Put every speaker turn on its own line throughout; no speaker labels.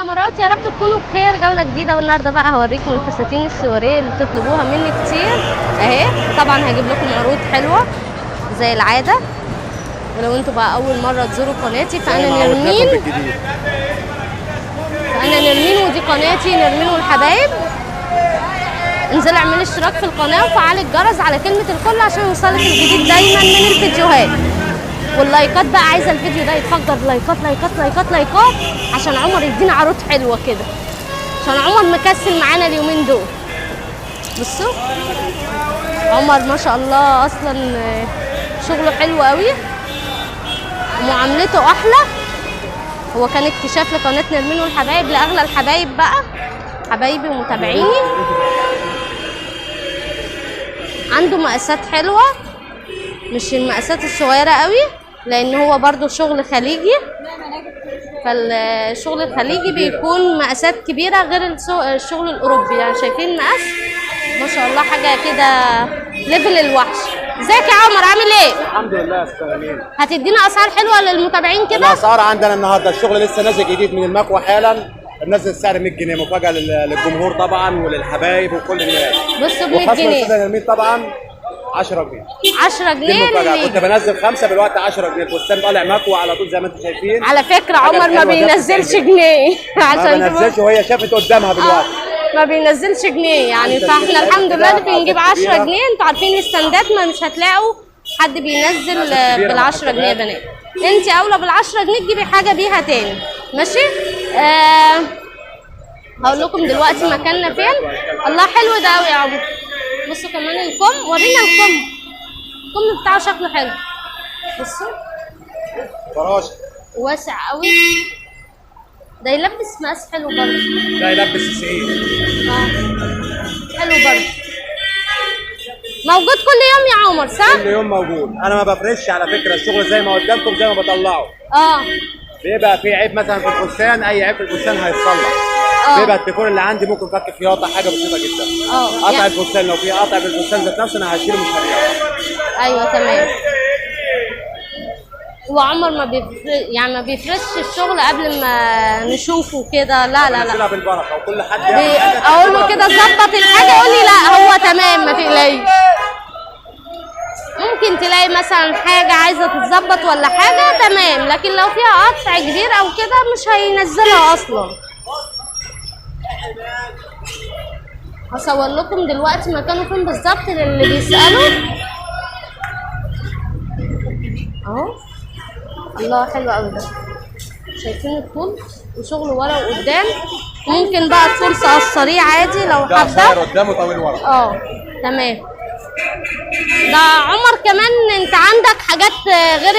الامارات، يا رب تكونوا بخير. جولة جديدة، والنهارده بقى هوريكم الفساتين السواريه اللي بتطلبوها مني كتير اهي. طبعا هجيب لكم عروض حلوة زي العادة، ولو انتوا بقى اول مرة تزوروا قناتي فانا نرمين، انا نرمين ودي قناتي نرمين والحبايب. انزلي اعملي اشتراك في القناة وفعلي الجرس على كلمة الكل عشان يوصلك الجديد دايما من الفيديوهات. واللايكات بقى، عايزه الفيديو ده يتفجر لايكات لايكات لايكات لايكات عشان عمر يدينا عروض حلوة كده، عشان عمر مكسل معانا اليومين دول. بصوا عمر ما شاء الله اصلا شغله حلو قوي ومعاملته احلى. هو كان اكتشاف لقناه نرمين والحبايب، لاغلى الحبايب بقى، حبايبي ومتابعيني. عنده مقاسات حلوة، مش المقاسات الصغيرة قوي، لان هو برضو شغل خليجي، فالشغل الخليجي بيكون مقاسات كبيرة غير الشغل الاوروبي. يعني شايفين مقاس ما شاء الله، حاجة كده level الوحش. ازيك يا عمر، عامل ايه؟
الحمد لله يا استاذ امين.
هتدينا اسعار حلوة للمتابعين كده؟
الاسعار عندنا النهارده الشغل لسه نازل جديد من المكوى حالا، منزل السعر 100 جنيه مفاجاة للجمهور طبعا وللحبايب وكل الناس.
بصوا ب 100
وخصم
جنيه،
الاستاذ نرمين طبعا 10 جنيه.
10
دي
جنيه
المفاجاة،
للي
كنت بنزل 5 دلوقتي 10 جنيه. الفستان طالع مكوى على طول زي ما انتم شايفين.
على فكرة
حاجة
عمر ما
حلوة ده
بينزلش
90
جنيه
ما
عشان
بنزلش وهي شافت قدامها دلوقتي.
ما بينزلش جنيه يعني،
انت
فاحنا
بتجيب
الحمد لله
كده
بنجيب
عدد
10
كبيرة.
جنيه. انتوا عارفين الستاندات ما مش هتلاقوا حد بينزل
عدد كبيرة
بال 10 جنيه يا بنات. انت اولى بال 10 جنيه تجيبي حاجة بيها تاني، ماشي؟ هقول لكم دلوقتي مكاننا فين. الله حلو ده قوي يا عمر. بصوا كمان الكم، ورينا الكم، الكم بتاعه شكله حلو. بصوا
فراشه
واسع قوي، ده يلبس مقاس حلو برضه.
ده يلبس 90.
حلو برضه. موجود كل يوم يا عمر صح؟
كل يوم موجود، انا ما بفرش على فكرة، الشغل زي ما قدامكم زي ما بطلعه. بيبقى في عيب مثلا في الفستان، اي عيب في الفستان هيتصلح. بيبقى الديكور اللي عندي ممكن فك خياطة، حاجة بسيطة جدا. قطع
يعني
الفستان، لو في قطع في الفستان ذات نفسه انا هشيله مش هبيعه.
ايوه تمام. وعمر ما يعني ما بيفرش الشغل قبل ما نشوفه كده، لا لا لا،
بنزلها بالبركة وكل حد ياخد حاجة.
اقول له كده ظبط الحاجة يقول لي لا هو تمام ما تقلقيش. ممكن تلاقي مثلا حاجة عايزه تتظبط ولا حاجة تمام، لكن لو فيها قطع كبير او كده مش هينزلها اصلا. هصور لكم دلوقتي مكانه فين بالظبط للي بيسالوا اهو. الله حلو قوي ده، شايفين الطول وشغله ورا وقدام. ممكن بقى الطول تقصريه عادي لو
ده
حابة.
قصير قدام وطويل ورا.
تمام. ده عمر كمان انت عندك حاجات غير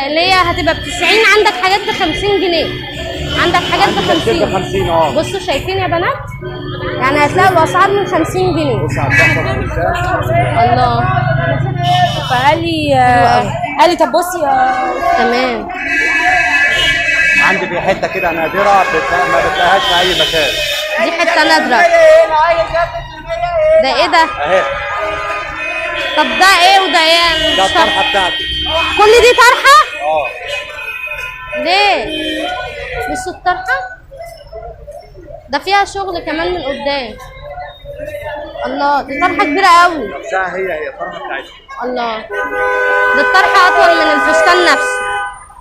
اللي هي هتبقى ب 90، عندك حاجات ب 50 جنيه، عندك حاجات ب
عندي
50.
ب 50.
بصوا شايفين يا بنات، يعني هتلاقوا الاسعار من 50 جنيه.
بص على التحفة الفستان.
الله
فقال لي قال لي طب بصي
تمام.
عندي في حتة كده نادرة ما بتلاقيهاش في اي مكان.
دي حتة نادرة. ده ايه ده؟
اهي.
طب ده ايه وده ايه؟
ده
مش فاهمة.
الطرحة بتاعتي.
كل دي طرحه؟ ليه؟ بصوا الطرحة ده فيها شغل كمان من قدام. الله دي طرحه كبيرة قوي.
نفسها هي الطرحة بتاعتي.
الله ده الطرحة اطول من الفستان نفسه.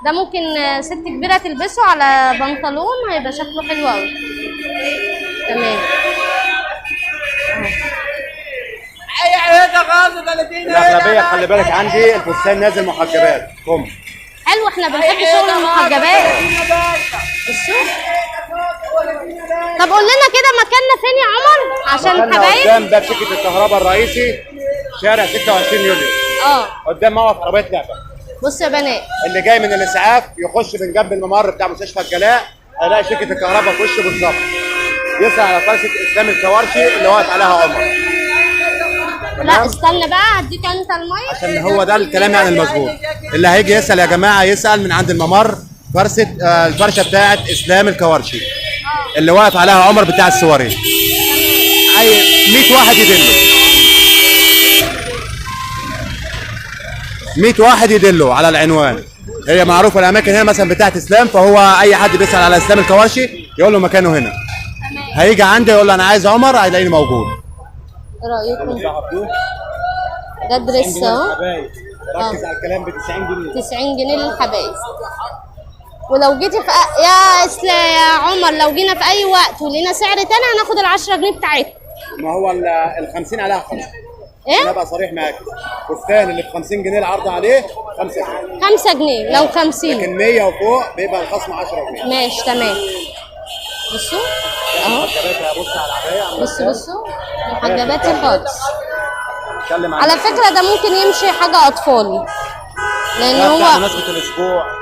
ده ممكن ست كبيرة تلبسه على بنطلون هيبقى شكله حلو قوي. تمام.
الاغلبية خلي بالك عندي الفستان نازل محجبات كم.
حلو، احنا بنحب شغل المحجبات. بصوا طب قول لنا كده مكاننا فين يا عمر عشان
مكاننا
الحبايب.
قدام باب شركة الكهرباء الرئيسي، شارع 26 يوليو، قدام موقف عربية لعبه.
بصوا يا بنات،
اللي جاي من الاسعاف يخش من جنب الممر بتاع مستشفى الجلاء هيلاقي شركة الكهرباء في وشه بالظبط. يسال على فرشه اسلام الكوارشي اللي واقف عليها عمر.
لا استنى بقى هديك انت المايك
عشان هو ده الكلام يعني المظبوط. اللي هيجي يسال يا جماعة يسال من عند الممر فرشه الفرشة بتاعت اسلام الكوارشي اللي واقف عليها عمر بتاع السواري. اي 100 واحد يدله، 100 واحد يدله على العنوان. هي معروفة الاماكن هنا مثلا بتاعت اسلام، فهو اي حد بيسال على اسلام الكوارشي يقول له مكانه هنا.
تمام.
هيجي عندي يقول له انا عايز عمر، هيلاقيني موجود.
ايه رايكم؟ ده dress اهو.
ركز على الكلام، ب 90 جنيه.
90 جنيه للحبايب. ولو جيتي في يا اسلا يا عمر، لو جينا في اي وقت ولقينا سعر تاني هناخد ال 10 جنيه بتاعتنا.
ما هو ال 50 عليها 5.
ايه؟
انا ابقى صريح معاك، فستان اللي ب 50 جنيه العرض عليه 5 جنيه.
5 جنيه لو 50.
لكن 100 وفوق بيبقى الخصم 10 جنيه.
ماشي تمام. بصوا اهو.
بص على العباية.
بصوا بصوا محجباتي خالص.
اتكلم عن
على فكرة ده ممكن يمشي حاجة اطفالي، لان
ده بتاع
هو
مناسبة الاسبوع.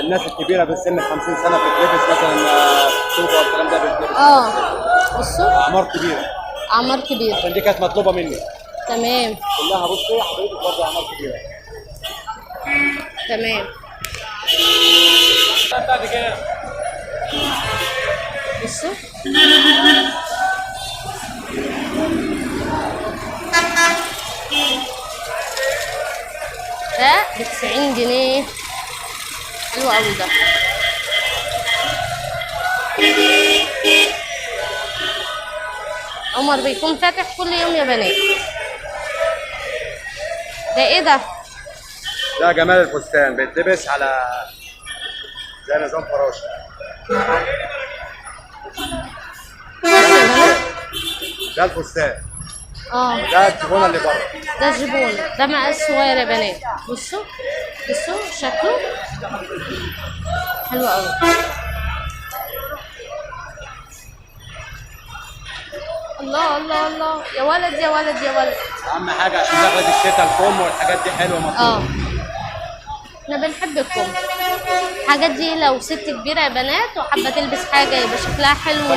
الناس الكبيرة بالسن 50 سنة بتلبس مثلا توبه والكلام ده بتلبس.
بصوا
اعمار كبيرة،
اعمار كبيرة.
عشان دي كانت مطلوبه مني.
تمام.
كلها بصي حضرتك برضه اعمار كبيرة.
تمام. بصوا ده ب 90 جنيه. حلو قوي ده. عمر بيكون فاتح كل يوم يا بنات. ده ايه ده؟
ده جمال الفستان، بيتلبس على زي نظام فراشه. ده الفستان. ده الجبونه اللي بره.
ده الجبون، ده مقاس صغير يا بنات. بصوا بصوا شكله حلو قوي. الله الله الله، يا ولد يا ولد يا ولد.
اهم حاجة عشان دخلت الشتاء الكم والحاجات دي حلوة مطلوبه.
احنا بنحب الكم. الحاجات دي لو ست كبيرة يا بنات وحابة تلبس حاجة يبقى شكلها حلو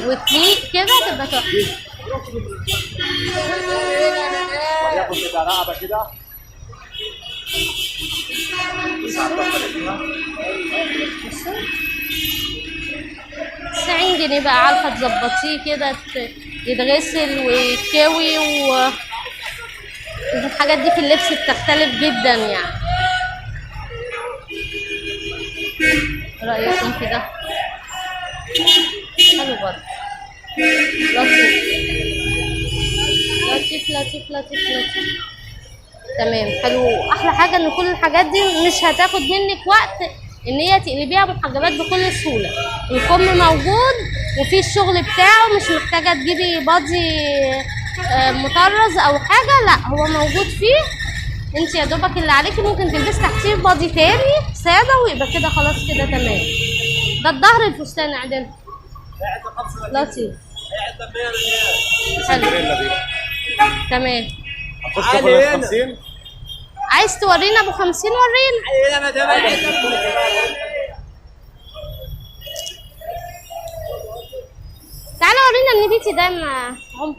وتليق كده تبقى تحفة.
وليكن تبقى رقبة كده.
بصوا 90 جنيه بقى، عارفه تظبطيه كده يتغسل ويتكوي و الحاجات دي في اللبس بتختلف جدا يعني. رأيكم في ده؟ حلو برضه، لطيف لطيف لطيف لطيف لطيف. تمام حلو. احلى حاجة ان كل الحاجات دي مش هتاخد منك وقت ان هي تقلبيها محجبات بكل سهولة. الكم موجود وفي الشغل بتاعه، مش محتاجه تجيبي بادي مطرز او حاجة، لا هو موجود فيه. انت يا دوبك اللي عليكي ممكن تلبسي تحتيه بادي تاني ساده ويبقى كده خلاص كده تمام. ده الظهر الفستان عندنا لطيف حلو. تمام. عايز تورينا ابو 50؟ ورينا. تعالى ورينا النبيتي ده مع عمر.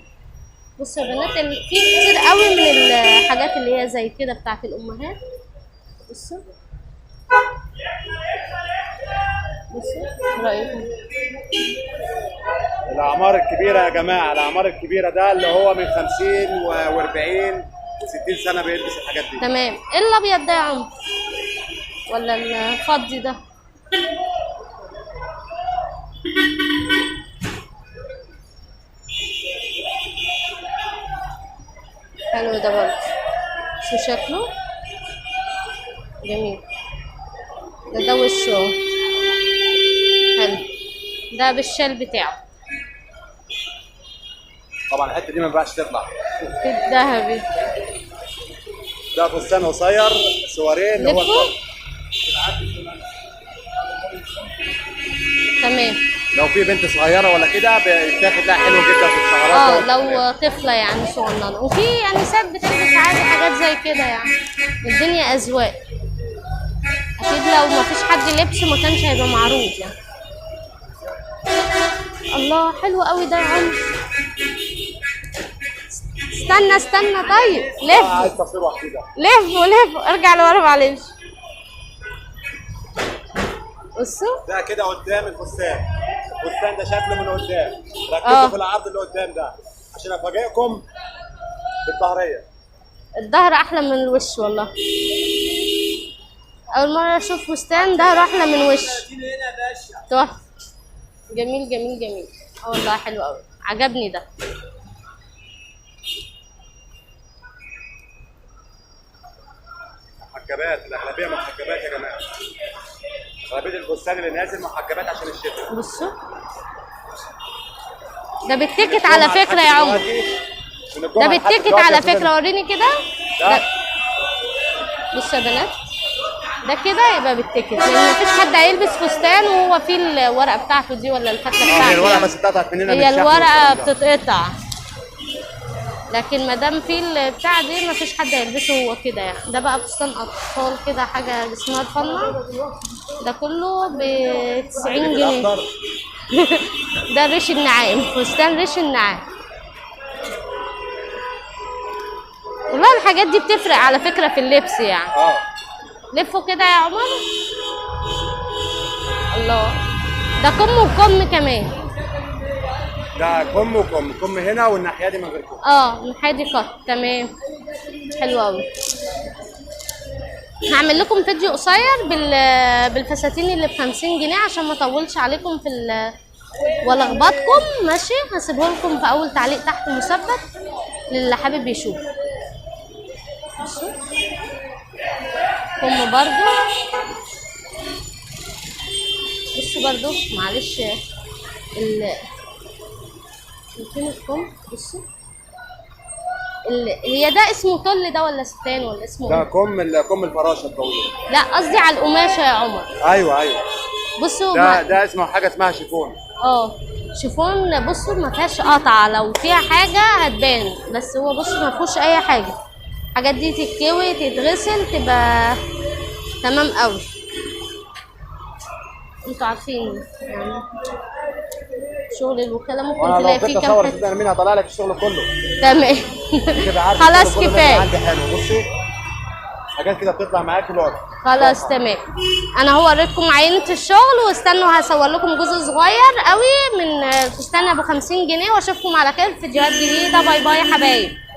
بصوا يا بنات، في كتير قوي من الحاجات اللي هي زي كده بتاعت الامهات. بصوا بصوا رايكم؟
الاعمار الكبيرة يا جماعة، الاعمار الكبيرة ده اللي هو من 50 و40 و60 سنة بيلبس الحاجات دي.
تمام. ايه الابيض ده يا عمر ولا الفضي ده؟ حلو ده برضه، شو شكله جميل. ده وشه حلو، ده بالشال بتاعه.
طبعا الحتة دي ما ينفعش تطلع.
في الذهبي
ده فستان قصير سواريه اللي هو
تمام.
لو في بنت صغيرة ولا كده بتاخد لها حلو جدا في السهرات.
لو طفله يعني صغننه، وفي يعني ساعات بتلبس عادي حاجات زي كده يعني. الدنيا اذواق، اكيد لو ما فيش حد لبسه ما كانش هيبقى معروف يعني. الله حلو قوي ده يا عم. استنى استنى، طيب لف لف ولف، ارجع لورا معلش. بصوا
ده كده قدام الفستان، الفستان ده شكله من قدام. ركزوا في العرض اللي قدام ده عشان افاجئكم بالظهريه.
الظهر احلى من الوش والله. اول مرة اشوف فستان ده رحله من وش. تحفة، جميل جميل جميل. اه والله حلو قوي، عجبني ده.
محجبات، الاغلبية محجبات يا جماعة. اغلبية الفستان اللي نازل محجبات عشان الشتاء.
بصوا ده بال ticket على فكرة يا عمر، ده بال ticket على فكرة، وريني كده. ده بصوا يا بنات، ده كده يبقى بال ticket، لان مفيش حد هيلبس فستان وهو فيه الورقة بتاعته دي ولا الفتله بتاعته.
هي الورقة بس اتقطعت مننا،
هي الورقة بتتقطع، لكن ما دام في البتاع دي مفيش حد هيلبسه هو كده يعني. ده بقى فستان اطفال كده، حاجة جسمها رفيع، ده كله ب 90 جنيه. ده ريش النعام، فستان ريش النعام. والله الحاجات دي بتفرق على فكرة في اللبس يعني. لفوا كده يا عمر. الله، ده كم وكم كمان.
ده كم وكم، كم هنا والناحية دي من غير كم.
اه الناحية دي قط. تمام، حلو قوي. هعمل لكم فيديو قصير بالفساتين اللي ب 50 جنيه عشان ما اطولش عليكم في ولا اخبطكم، ماشي؟ هسيبه لكم في اول تعليق تحت مثبت للي حابب يشوف. بصوا كم برضو، بصوا برضو، معلش فين الكم؟ بصوا هي ده اسمه طل ده ولا ستان ولا اسمه
ده كم كم الفراشة الطويلة.
لا قصدي على القماشه يا عمر.
ايوه ايوه.
بصوا
ده اسمه حاجة اسمها شيفون.
اه شيفون. بصوا ما فيهاش قطعه، لو فيها حاجة هتبان، بس هو بصوا ما فيهوش اي حاجة. الحاجات دي تتكوي تتغسل تبقى تمام قوي. انتوا عارفين يعني شغل الوكالة ممكن تلاقي فيه كام حتة.
انا مين هطلع لك الشغل كله.
تمام خلاص كفاية.
عندي حلو. بصي حاجات كده بتطلع معاكي لوحدك.
خلاص تمام. انا هو وريتكم عينه الشغل، واستنوا هصور لكم جزء صغير قوي من فستان ابو 50 جنيه، واشوفكم على خير في فيديوهات جديدة. bye bye يا حبايب.